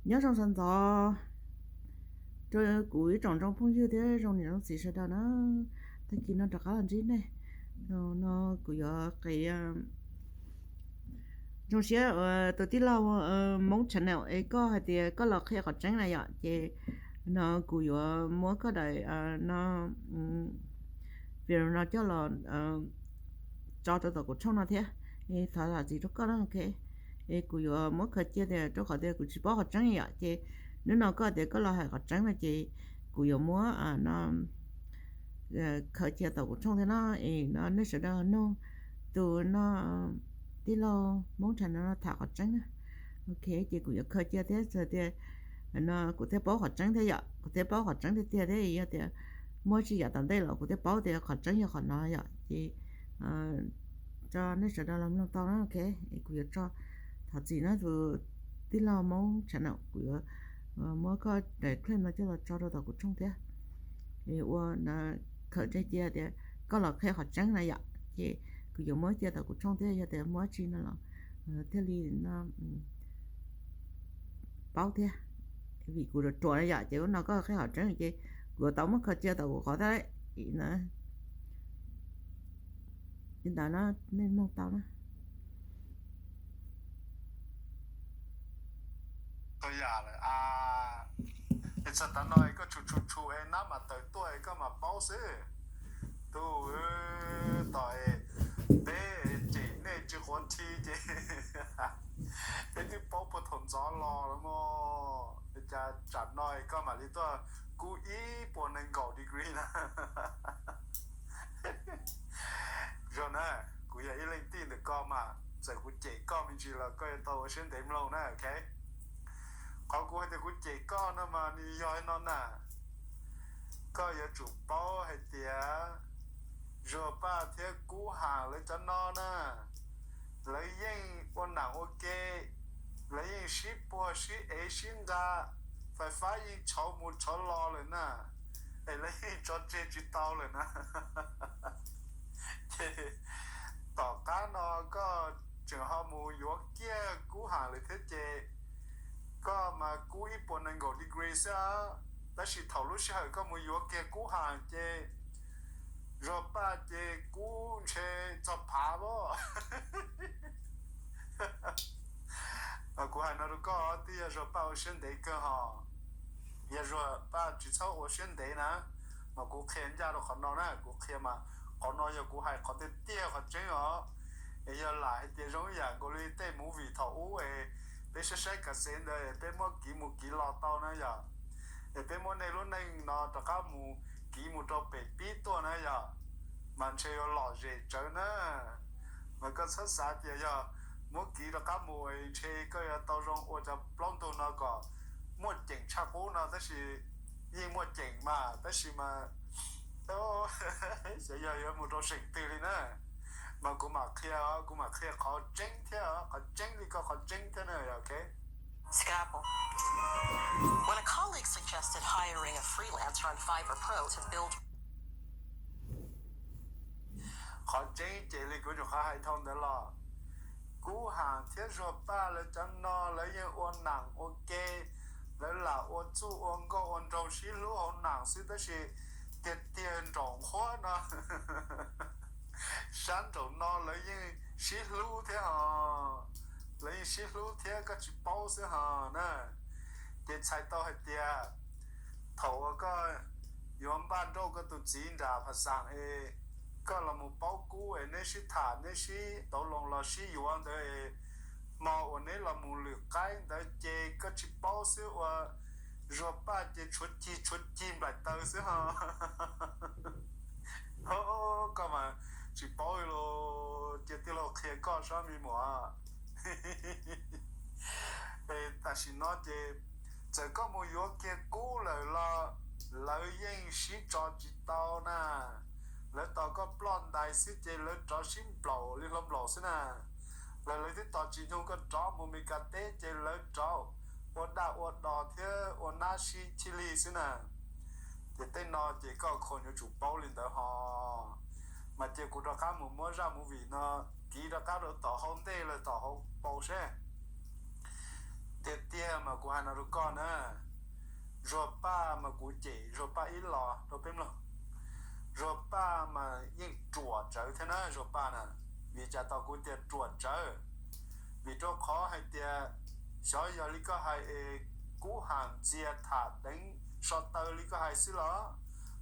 Nyob zoo sawv ntxov rau kuv ib tsoom ntsoov phooj ywg thiab zoo niam zoo txiv sawv daws na. Tag kis no rov qab los ntsib nej no, kuv yuav qiv zoo siab tus tij laug Hmoob channel es koj hais tias koj los qhia qhov tseeb na yom, ces no kuv yuav muab koj daim no video no coj los tso rau tom kuv tshooj no thiab. Thov zam txim rau koj na, ok. Es kuv yuav muab khaws cia tias rau qhov tias kuv tsis paub qhov tseeb yom, ces hnub no koj tias koj los hais qhov tseeb no ces kuv yuav muab no khaws cia tom kuv tshooj thiab no. Es no nej sawv daws nug tus no tij laug Hmoob channel no tham qhov tseeb na. Ok, ces kuv yuav khaws cia thiab tias no kuv thiaj paub qhov tseeb thiab yom, kuv thiaj paub qhov tseeb tiag tiag thiab. Yog tias muaj tsis yam tom ntej los kuv thiaj paub tias qhov tseeb yog qhov no yom, ces tso nej sawv daws los mloog tau na, ok. Es kuv yuav tso, thov txim na tus tij laug Hmoob channel, kuv yuav muab koj daim clip no coj los tso rau tom kuv tshooj thiab. Es ua no khaws cia tias koj los qhia qhov tseeb na yom, ces kuv yuav muab cia tom kuv tshooj thiab, yog tias muaj tsis no los thiaj li no paub thiab. Vim kuv ruam ruam na yom, ces ua no koj qhia qhov tseeb ces kuv yuav tau muab khaws cia tom kuv qhov thiab na. Li ntawd no nej mloog tau na. Txog tav no koj tshum tshum tshum es nab mas tawm tuaj es koj mam paub xwb. Tus tom peb cem nej tsis quav thi ces peb twb paub puag thaum ntxov los lawm mog. Cas tsam no koj mam li tuaj kub ib puas nees nkaum degree na. Zoo na, kuv yog ib leej tij ntawm koj mas txawm kuv cem koj me ntsis los koj yuav tau ua siab ntev mloog na, ok. Qhov kuv hais tias kuv cem koj no mas nws yog no na. Koj yuav tsum paub hais tias Zuag Paj thiab Kub Ham lawv cov no na, lawv yeej ua nam ua ke, lawv yeej sib puag sib ev sib nqa, fais fab yeej tshauv mus tshauv los lawm na, es lawv yeej tso tseg tsis tau lawm na. Ces tom qab no koj tseem ho mus yuav kiag Kub Ham lawm thiab ces koj mas kub ib puas nees nkaum degree xwb. Tab sis thaum lub sij hawm koj mus yuav kiag Kub Ham ces Zuag Paj ces kub ntshe txog phav lawm. Kuv hais no rau koj twb yog Zuag Paj ua siab ntev kawg hos. Yog Zuag Paj tsis txhob ua siab ntev na, mas kuv qhia ncaj rau qhov no na, kuv qhia mas qhov no yog kuv hais qhov tiag tiag qhov tseeb os. Es yog lam hais tias zoo ib yam nkaus li tej movie thaum ub es peb saib saib kas xev ntawd es peb muab kiv mus kiv los tau na yom, es peb muab nej lub neej no rov qab mus kiv mus rau pem pib tuaj na yom, mas ntshe yuav lom zem tsawv na. Mas koj txhob xav tias yog muab kiv rov qab mus ntshe koj yuav tau zoo ua cov plaub ntug no kom muaj ceem tshaj qub no, tab sis yeej muaj ceem mas tab sis mas xyov yog yuav mus rau seem twg li na. Mas kuv mam qhia, kuv mam qhia qhov tseeb thiab, qhov tseeb li koj qhov tseeb thiab na, ok. Scalpel. When a colleague suggested hiring a freelancer on Fiverr Pro to build Qhov tseeb ces li kuv nyuam qhuav hais dhau ntawd los, Kub Ham thiab Zuag Paj lawv cov no lawv yeej ua nam ua ke, lawv lam ua txuj ua nkauj ua nraug sib hlub hauv nam xwb, tab sis tiag tiag nraum nqhuab no, sab nraum no lawv yeej sib hlub thiab hos, lawv yeej sib hlub thiab koj tsis paub xwb hos na. Ces txhais tau hais tias thaum uas koj yuav npaj nrauj koj tus txiv nram Pha Xaam es koj los mus paub Kub es neb sib tham neb sib tau loo los sib yuav ntawd es hmo uas neb los mus lwm qaib ntawd ces koj tsis paub xwb ua Zuag Paj ces tshuav cig tshuav cig nplaim taws xwb hos. Koj mas tsis paub li los cia tij laug qhia koj saib me muam. Es tam sim no ces txawm koj mus yuav kiag Kub lawm los lawv yeej sib tso tsis tau na. Lawv tos koj ploj ntais xwb ces lawv rov sib nplaum li hluas nplaum xwb na. Lawv, lawv twb tos tsis nyoog koj rov mus Mes Kas teb ces lawv rov ua daj ua dos thiab ua nab sib chij li xwb na. Ces tej no ces koj kho yuav tsum paub li ntawd hos. Mas cia kuv rov qab mus muab zaj movie no kiv rov qab rau tom hauv ntej los tom hauv paus seb. Tiag tiag mas Kuv hais no rau koj na, Zuag Paj mas kuv cem Zuag Paj ib los rau peb mloog. Zuag Paj mas yeej ruam tsawv thiab na Zuag Paj na. Vim cas tau kuv tias ruam tsawv? Vim rau qhov hais tias xyov yog li koj hais es Kub Haam ntxias tham deev so taw li koj hais xwb los,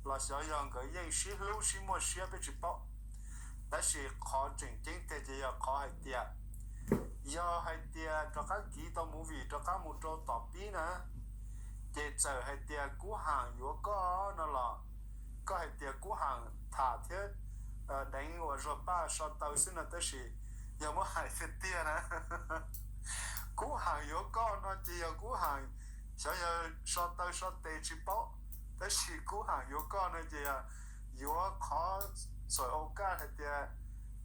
los xyov yog nkawd yeej sib hlub sib muaj siab peb tsis paub. Tab sis qhov tseem ceeb tiag ces yog qhov hais tias, yog hais tias rov qab kiv tau movie rov qab mus rau tom pib na, ces txawm hais tias Kub Haam yuav koj no los, koj hais tias Kub Haam tham thiab deev uas Zuag Paj so taw xwb no, tab sis yog muab hais tiag tiag na, Kub Haam yuav koj no ces yog Kub Haam, xyov yog so taw so tes tsis paub, tab sis Kub Haam yuav koj no ces yog yuav qhov txhua au kaj hais tias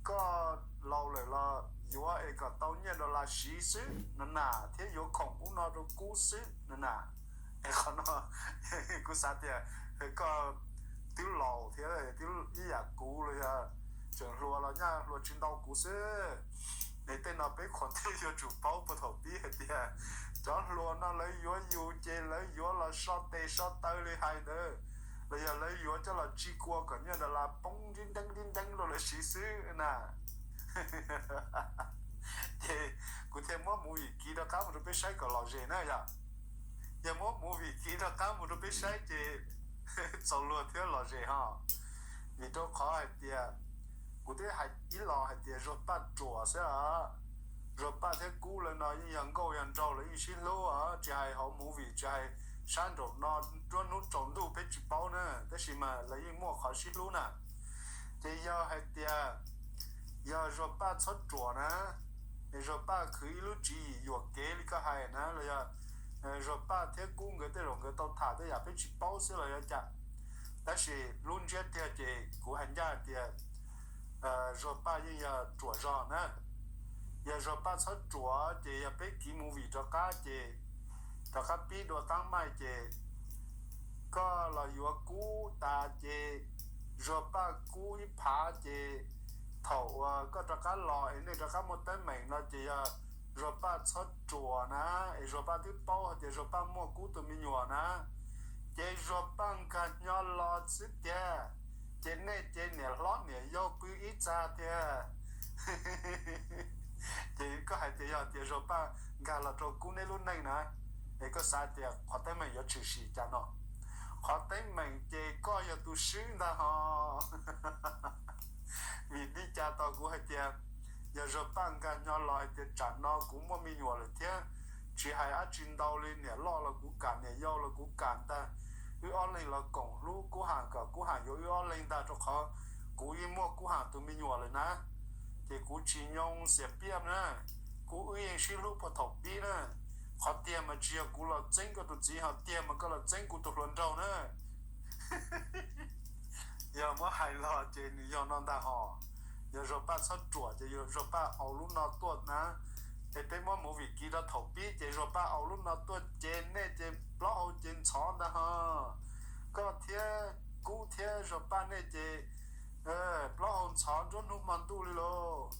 koj laus lawm los yuav es kom tau nyiaj dollar siv xwb no na, thiab yuav khoom ub no rau Kub xwb no na. Es qhov no kuv xav tias koj twb laus thiab twb ib yam kuv los yog tseem hluas los nyaj hluas tsis ntau kuv xwb. Es tej no peb qhuas thiaj yuav tsum paub puag thaum pib hais tias cov hluas no lawv yuav yus ces lawv yuav los so tes so taw li hais ntawd, los yog lawv yuav coj los tsis kua kom nyiaj dollar poob ntsib nteeb ntsib nteeb rau lawv siv xwb na. Ces kuv thiaj muab movie kiv rov qab mus rau peb saib kom lom zem na yom. Yog muab movie kiv rov qab mus rau peb saib ces txaus luag thiab lom zem ho. Vim rau qhov hais tias kuv twb hais ib los hais tias Zuag Paj ruam xwb os. Zuag Paj thiab Kub lawv no yeej yog nkauj yog nraug, lawv yeej sib hlub os, tsis hais hauv movie tsis hais sab nraum no, nruab hnub tsaus ntuj peb tsis paub na, tab sis mas lawv yeej muaj qhov sib hlub na. Ces yog hais tias yog Zuag Paj txhob ruam na, es Zuag Paj khwv ib lub tswv yim yuam kev li koj hais na los yog Zuag Paj thiab Kub nkawd tej zaum nkawd tau tham tej yam peb tsis paub xwb los yog cas, tab sis lub ntsiab tiag ces kuv hais ncaj tias Zuag Paj yeej yog ruam zog na. Yog Zuag Paj txhob ruam ces yog peb kiv movie rov qab ces rov qab pib dua tab maij ces koj los yuav Kub tas ces Zuag Paj Kub ib phav ces thaum uas koj rov qab los es nej rov qab muaj teeb meem no ces yog Zuag Paj txhob ruam na, es Zuag Paj twb paub hais tias Zuag Paj muaj Kub tus me nyuam na, ces Zuag Paj nkag nyo los xwb tiag, ces nej ces niam hlob niam yau pw ib txaj tiag. Ces koj hais tias yog tias Zuag Paj nkag los rau Kub neb lub neej na, es koj xav tias qhov teeb meem yuav tshwm sim cas no? Qhov teeb meem ces koj yog tus swb ntag ho. Vim li cas tau kuv hais tias yog Zuag Paj nkag nyo los hais tias tsam no kuv muaj me nyuam lawm thiab, tsis hais dab tsi ntau li, niam loj los kuv kam, niam yau los kuv kam ntag, wb ob leeg los koom hlub Kub Haam kom Kub Haam yuav wb ob leeg ntag, rau qhov kuv yeej muaj Kub Haam tus me nyuam lawm na. Ces kuv tsis nyoo xiam piaj na, kuv wb yeej sib hlub puag thaum pib na. Qhov tiag mas tsis yog kuv los txeeb koj tus txiv, ho tiag mas koj los txeeb kuv tus hluas nraug na. Yog muab hais los ces nws yog no ntag ho. Yog Zuag Paj txhob ruam ces yog Zuag Paj au lub no tuaj na. Es peb muab movie kiv rau thaum pib ces Zuag Paj au lub no tuaj ces nej ces plaub hau ces ntxhov ntag ho. Koj thiab Kub thiab Zuag Paj nej ces plaub hau ntxhov nruab hnub hmo ntuj li lauj.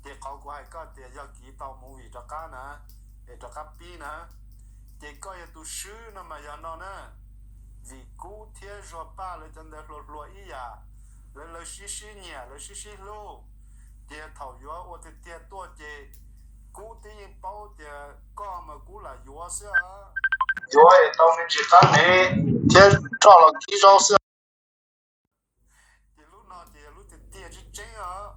Ces qhov kuv hais koj tias yog kiv tau movie rov qab na, es rov qab pib na, ces koj yog tus swb no mas yog no na. Vim Kub thiab Zuag Paj lawv cov ntawd hluas hluas ib yam, lawv lawv sib sib nyiam lawv sib sib hlub. Ces thaum yuav ua tiag tiag tuaj ces Kub twb yeej paub tias koj mas Kub lam yuav xwb os. Yuav es tau me ntsis qab hnev thiab roj los kib zaub xwb. Ces lub no ces yog lub tiag tiag tseeb tseeb os.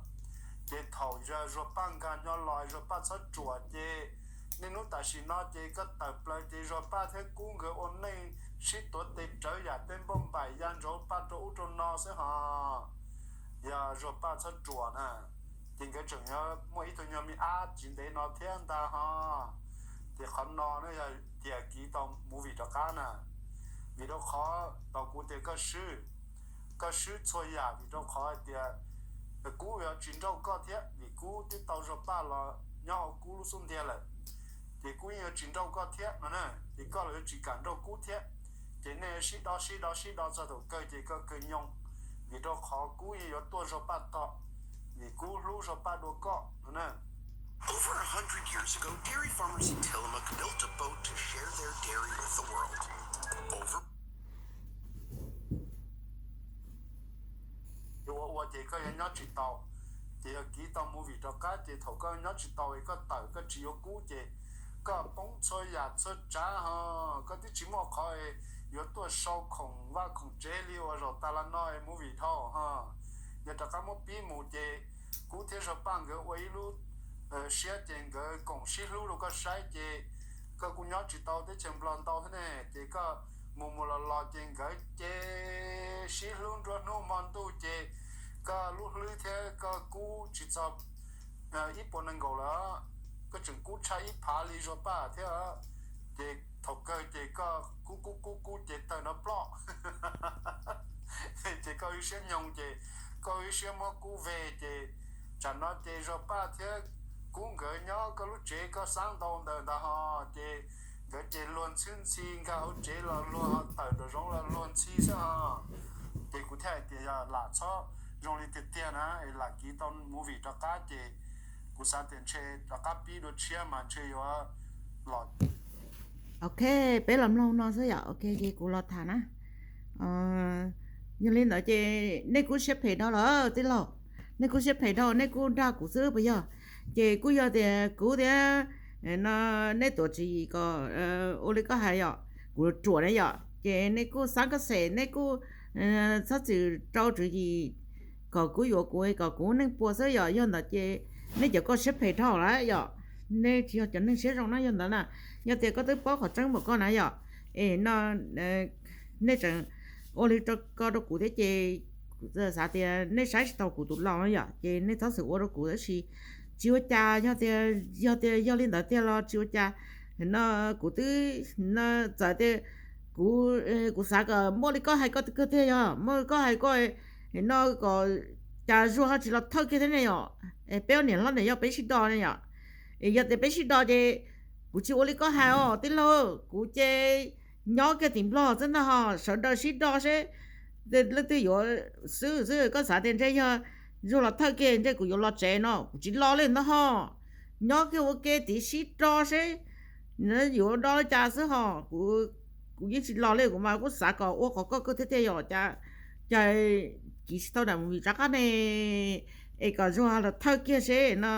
Ces thaum Zuag Paj nkag nyo los Zuag Paj txhob ruam ces niaj hnub tam sim no ces koj tawm plaws ces Zuag Paj thiab Kub nkawd ua neej sib tuav tes rawv yam tej npauj npaim ya ntsauv paj rau ub rau no xwb ho. Yog Zuag Paj txhob ruam na, ces nkawd tseem yuav muaj ib tug nyuag me ab tsiv ntev no thiab ntag ho. Ces qhov no ne yog tias kiv tau movie rov qab na, vim rau qhov tau kuv tias koj swb, koj swb txhua yam vim rau qhov hais tias Kub yuav tsis nrauj koj thiab vim Kub twb tau Zuag Paj los nyob hauv Kub lub xub ntiag lawm. Ces Kub yeej yuav tsis nrauj koj thiab no na, ces koj los yuav tsis kam nrauj Kub thiab. Ces nej sib do sib do sib do txog thaum kawg ces koj kawg nyoo, vim rau qhov Kub yeej yuav tuaj Zuag Paj tog, vim Kub hlub Zuag Paj dua koj no na. Over a hundred years ago, dairy farmers in Tillamook built a boat to share their tsis tau. Ces yog kiv tau movie rov qab ces thaum koj nyob tsis tau es koj tawm koj tsis yuav Kub ces koj poob txhua yam txhua tsav ho, koj twb tsis muaj qhov yuav tuaj sau khoom vaj khoom tsev li uas zaum tas los no movie dhau ho. Yog rov qab muab pib mus ces Kub thiab Zog Paj nkawd ua ib lub siab ces nkawd koom sib hlub rau koj saib ces koj kuj nyob tsis tau teb chaws Nplog ntau thiab ne, ces koj mus mus los los ces nkawd ces sib hlub nruab hnub hmo ntuj ces koj lub hlwb thiab koj kub tsis txog ib puas nees nkaum lawm, koj tseem kub tshaj ib phav li Zog Paj thiab. Ces thaum kawg ces koj kub kub kub kub ces tawg nrov ploj. Ces koj ib siab nyoog ces koj ib siab muab kub ve ces tsam no ces Zog Paj thiab kub nkawd nyob koj lub tsev koj xab ntau ntawd ntag ho, ces nkawd ces luag ntxhwb ntxhi nkag hauv tsev los luag ho tawm nraum zoov los luag ntxhi xwb ho. Ces kuv thiaj hais tias yog lam txhob zoo li tiag tiag na es lam kiv tau movie rov qab ces kuv xav tias ntshe rov qab pib dua tshiab mas ntshe yuav los. Ok, peb los mloog no xwb yom. Ok, ces kuv los tham na. Yog li ntawd ces nej kuj siab phem dhau lawm tij laug, nej kuj siab phem dhau, nej kuj nrag kuv xwb puas yog? Ces kuj yog tias kuv thiab no nej tuav tswv yim kom ua li koj hais yom, kuv ruam ne yom, ces nej kuj xav koj xem, nej kuj txhob txwm rau tswv yim kom kuv yuav kuv kom kuv neej puas xwb yom. Yog ntawd ces nej cov koj siab phem dhau lawm yom, nej tsis yog cov neeg siab zoo na. Yog ntawd na, yog tias koj twb paub qhov tseeb npaum koj na yom, es no nej tseem ua li ko rau kuv thiab ces xav tias nej saib tsis taus kuv tus laus no yom, ces nej txhob txwm ua rau kuv tab sis tsis ua cas. Yog tias, yog tias yog li ntawd tiag los tsis ua cas. No kuv twb, no txawm tias kuv, kuv xav kom muaj li koj hais koj kawg tiag, yog muaj li koj hais koj no kom cas Zuag ho tsis los thawj kiag thiab ne yom. Peb ua niam hlob niam yau peb sib do ne yom. Es yog tias peb sib do ces kuv tsis ua li koj hais os tij laug, kuv ces nyob kiag tim Nplog xwb ntag ho, sawv daws sib do seb leej twg yuav xwb xwb. Koj xav tias ntshe yog Zuag los thawj kiag ntshe kuv yuav los tsev no, kuv tsis los li ntag ho. Nyob kiag ua ke tid sib do seb yuav do li cas xwb ho. Kuv yeej tsis los li, kuv mas kuj xav kom ua qhov koj kawg thiab tiag yom, cas kiv tsis tau daim movie rov qab ne, es kom Zuag los thawj kiag seb no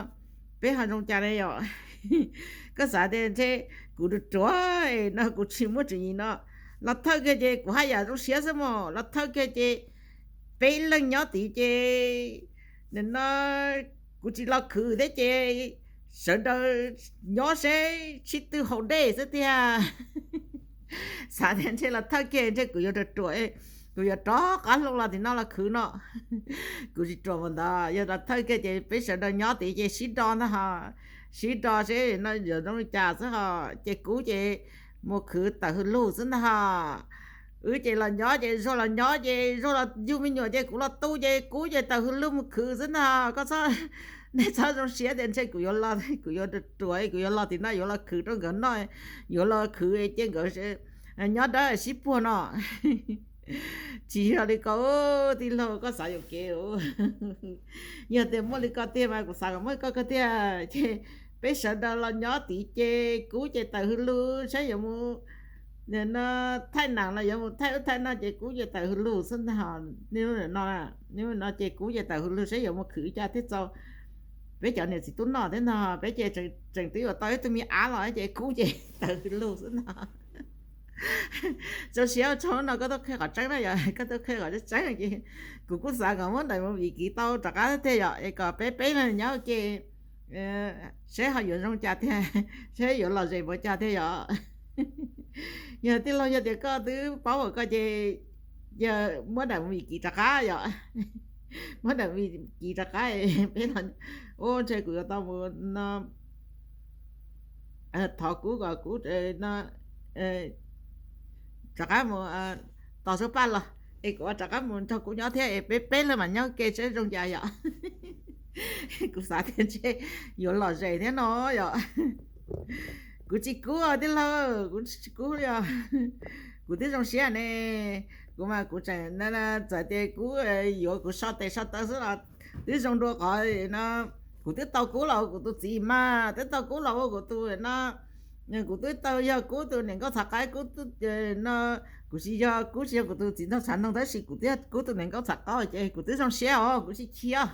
peb ho zoo cas ne yom. Koj xav tias ntshe kuv ruam ruam no kuv tsis muaj tswv yim no, los thawj kiag ces kuv haj yam zoo siab xwb mog, los thawj kiag ces peb leeg nyob tid ces no kuv tsis los khwv thiab ces sawv daws nyob seb sib tw haus dej xwb tiag. Xav tias ntshe los thawj kiag ntshe kuv yuav ruam ruam, kuv yuav rov qab hlo los tim no los khwv no. Kuv tsis ruam mas ntag, yog los thawj kiag ces peb sawv daws nyob tid ces sib do ntag ho, sib do seb no yuav zoo li cas xwb ho. Ces kuv ces mus khwv tawm hws lug xwb ntag ho. Wb ces los nyob ces Zuag los nyob ces Zuag los yug me nyuam ces kuv los tu ces kuv ces tawm hws lug mus khwv xwb ntag. Koj txhob, nej txhob zoo siab tias ntshe kuv yuav los, kuv yuav ruam ruam kuv yuav los tim no yuav los khwv rau nkawd noj, yuav los khwv cia nkawd nyob dawb sib puag no. Tsis yog li ko tij laug, koj xav yuam kev. Yog tias muaj li ko tiag mas kuv xav kom muaj li ko kawg tiag. Ces peb sawv daws los nyob tid ces kuv ces tawm hws lug saib yuav mus no thaij nam los yuav mus thaij ub thaij no ces kuv ces tawm hws lug xwb ntag. No, no ces kuv ces tawm hws lug saib yuav mus khwv cas thiaj txaus peb cov niam txiv tub noj thiab ntag. Peb ces tseem twb yuav tau ib tug me ab los ces kuv ces tawm hws lug xwb ntag. Zoo siab tso no koj tuaj qhia qhov tseeb na yom, koj tuaj qhia qhov tseeb ces kuv kuj xav kom muab daim movie kiv tau rov qab tiag yom, es kom peb peb leeg nyob ua ke seb ho yuav zoo cas tiag, seb yuav lom zem npaum cas tiag yom. Yog tij laug yog tias koj twb paub ua koj ces yog muab daim movie kiv rov qab yom, muab daim movie kiv rov qab, peb los, ua ntshe kuv yuav tau mus no thov kuv kom kuv no rov qab mus tos Zog Paj los es kuv rov qab mus nrog kuv nyob thiab es peb peb leeg mam nyob ua ke seb zoo cas yom. Kuv xav tias ntshe yuav lom zem thiab no yom. Kuv tsis kub tij laug, kuv tsis kub li os. Kuv twb zoo siab ne, kuv mas kuv tseem txawm tias kuv yuav kuv so tes so taw xwb los twb zoo dua qhov no. Kuv twb tau kub los ua kuv tus txiv mas, twb tau kub los ua kuv tus no Kuv twb tau yog Kub tus niam nkauj txhav qaib, Kub no, kuv tsis yog, Kub tsis yog kuv tus txiv nraug txhav noog, tab sis kuv twb yog Kub tus niam nkauj txhav qaib ces kuv twb zoo siab os, kuv tsis chim os.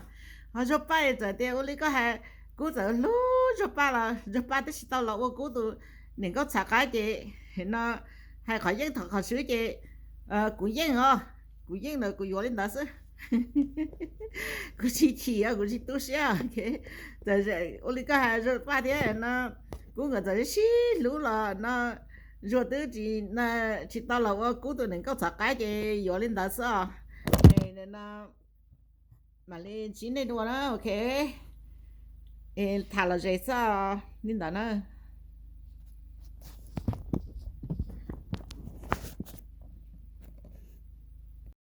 Ho Zuag Paj txawm tias ua li koj hais, Kub txawm hlub Zuag Paj los Zuag Paj twb tsis tau los ua Kub tus niam nkauj txhav qaib ces no hais qhov yeej thov qhov swb ces kuv yeej os, kuv yeej ntawd kuv yuav li ntawd xwb. Kuv tsis chim os, kuv tsis tu siab. Ua li koj hais Zuag Paj thiab no, Kub nkawd txawm sib hlub los no Zuag twb tsis tau los ua Kub tus niam nkauj txhav qaib ces yuav li ntawd xwb os. No mam li ntsib nej dua na, ok. Tham los zes xwb li ntawd na.